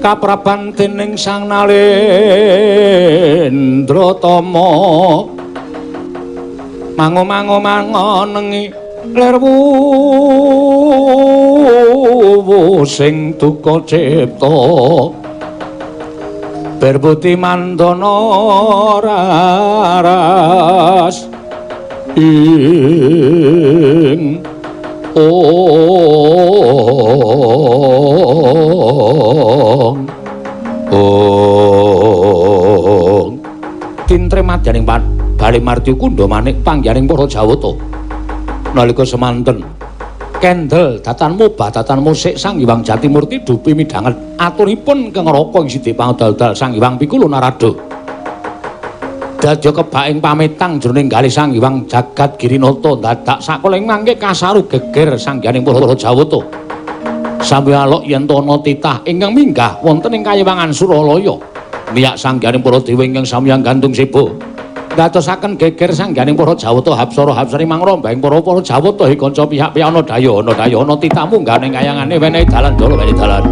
Kapraban dening Sang Nalendra Tama mango-mango mangonengi lir wuwu sing duka cipta berbuti mandana raras ing ong ong tintre madyaning bali martya kundha manik panggihaning para Jawata nalika semanten kendel datan mobah datan musik Sang Hyang Jatimurti dupi midhanget aturipun kang raka ing sidi pangdal-dal Sang Hyang Pikula Narada dadya kebak ing pametang jroning galih Sang Hyang Jagat Girinata dadak sakoling mangke kasaru geger sangganing para Jawata sami alok yen to ana titah ingkang minggah wonten ing kayiwangan Suralaya miyak sangganing para dewa ingkang samyang gantung seba ndadosaken geger sangganing para Jawata hapsara hapsari mangromba ing para Jawata he kanca pihak-pihak ana daya ana daya ana titah munggah ning kayangane wenehi dalan dala wenehi dalan.